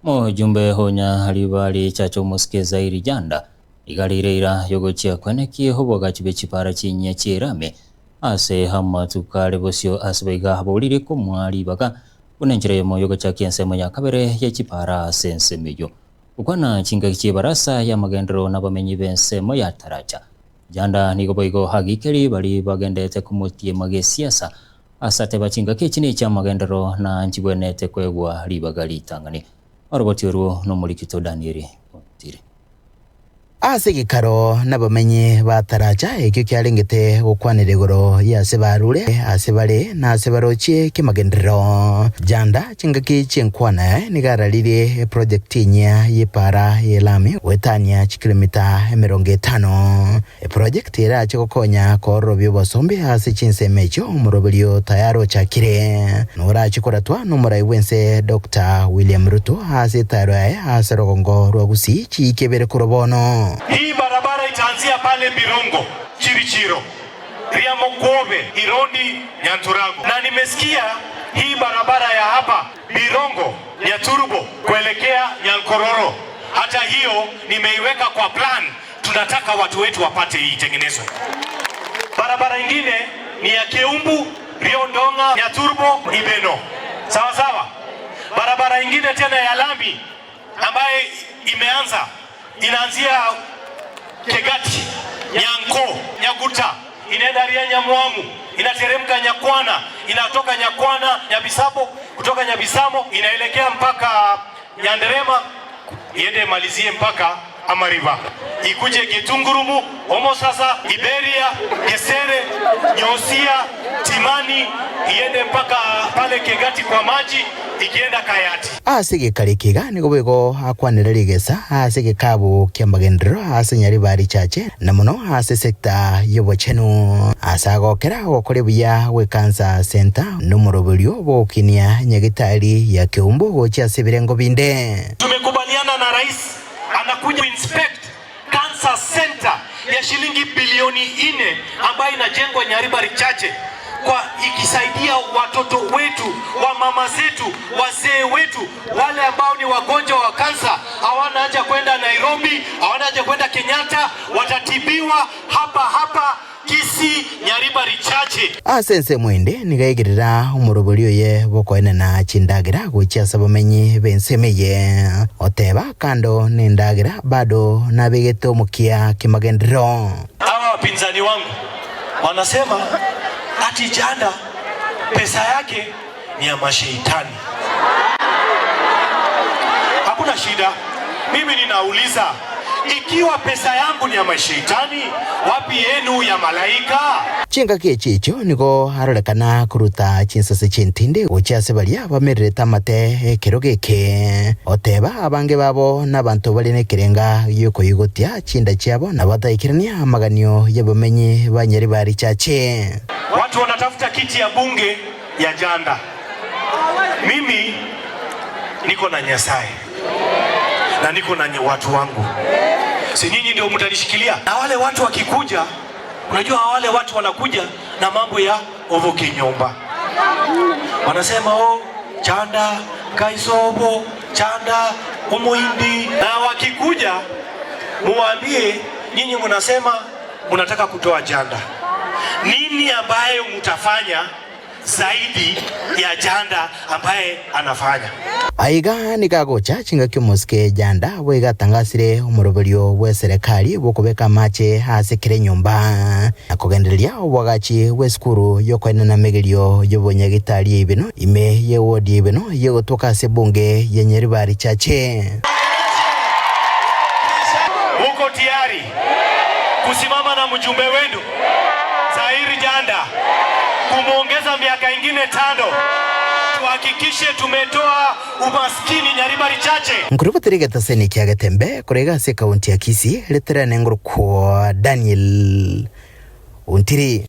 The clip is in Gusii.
Mojumbe o Nyaribari Chacha Omosike Zairi Janda iga arire eira yogochia kwenekia oboagachi bwe chipara chinyia chi'erami ase amatuko are bosio ase baiga abaurire komoa ribaga buna enchera eyemo yogochakia ensemo ya kabere ye chipara ase ensemo eyio. Gokwana chingaki chi'ebarasa y'amagenderero nabamenyi b'ensemo ya Taracha. Janda nigo boigo agikeri baria bagenderete komotiema gesiasa Ase ateba chingaki echi nechi'amagenderero na nchigwenerete koegwa ribaga ritang'ani. Oroboti orwo nomorikito Danieli Ontiri. Ase egekaro nabamenyi ba Taracha ekio kiarengete gokwanera igoro y'ase barure, ase bare, na ase barochie ki'amagenderero. Janda chingaki chi'enkwana yaye nigo araririe eprojekti enyia y'epaara y'elami goetania chikilomita 50. Eprojekti erache gokonya koororobia obosombe ase chinsemo echio omoroberio tayari ochakire. Norache koratwa nomorai bw'ense Doctor William Ruto ase etaaro yaye ase rogongo rwa Gusii chiiki ibere korwa bono. Hii barabara itaanzia pale Birongo, Chirichiro, Riamokwobe, Irondi, Nyanturago. Na nimesikia hii barabara ya hapa Birongo, Nyaturubo kuelekea Nyankororo hata hiyo nimeiweka kwa plan Tunataka watu wetu wapate hii itengenezwe. Barabara ingine ni ya Keumbu, Riondonga, Nyaturbo, Ibeno. Sawa sawa. Barabara ingine tena ya lami ambaye imeanza inaanzia Kegati, Nyanko, Nyaguta, inaenda Ria Nyamwamu, inateremka Nyakwana, inatoka Nyakwana Nyabisabo, kutoka Nyabisamo inaelekea mpaka Nyanderema, iende imalizie mpaka Amariba, ikuje Gitungurumu, Omosasa, Iberia, Gesere, Nyosia, Timani, iende mpaka pale Kegati kwa maji, ikienda Kayati. Ase egekari eke iga nigo boigo akwanera rigesa ase egekabu ki'amagenderero ase Nyaribari Chache na mono ase sector y'obochenu. Ase agokera ogokora buya gwe Cancer Centre nomoroberio bw'ogokinia nyagitari ya Keumbu gochia ase ebirengo binde. Tumekubaliana na rais anakuja kuinspect Cancer Center ya shilingi bilioni nne ambayo inajengwa Nyaribari Chache kwa ikisaidia watoto wetu wa mama zetu wazee wetu wale ambao ni wagonjwa wa kansa, hawana haja kwenda Nairobi, hawana haja kwenda Kenyatta, watatibiwa hapa hapa Kisii Nyaribari Chache. Ase ensemo ende nigo aigerera omorobori oye bw'okoenena chindagera gochia ase abamenyi b'ensemo eye, oteba, Kando nendagera bado nabegete omokia kimagenderero. Hawa wapinzani wangu wanasema ati Janda pesa yake ni ya masheitani. Hakuna shida, mimi ninauliza ikiwa pesa yangu ni ya masheitani, wapi yenu ya malaika? Chingaki echi echio nigo arorekana koruta chinsase chintindi gochia ase baria bamererete amate ekerogo eke, oteba abange babo nabanto bare nekerenga gi'okoigotia chinda chiabo na bataikerania amaganio y'abamenyi ba Nyaribari Chache. Watu wanatafuta kiti ya bunge ya Janda. Mimi niko na Nyasaye na niko na watu wangu, si nyinyi ndio mtanishikilia? Na wale watu wakikuja, unajua wale watu wanakuja na mambo ya ovo kinyumba, wanasema oh, Chanda Kaisobo, Chanda Umuhindi. Na wakikuja muwaambie nyinyi mnasema mnataka kutoa Janda, nini ambayo mtafanya zaidi ya Janda ambaye anafanya. Aiga nigo agocha chingaki omosike Janda boigo atangasire omoroberio bw'eserekari bw'okobeka amache ase kera enyomba na kogendereria oboagachi bw'esukuru y'okoenana emegerio y'obonyagitari y'eibeno ime y'ewodi y'eibeno y'egotoka ase ebunge ya Nyaribari Chache. Muko tiyari kusimama na mjumbe wenu Zairi Janda kumwongeza miaka ingine tano tuhakikishe tumetoa umaskini Nyaribari Chache. Nkorobotera egetaseni kia Getembe korwa iga ase ekaunti ya Kisii, ritere nengoro kwa Daniel Ontiri.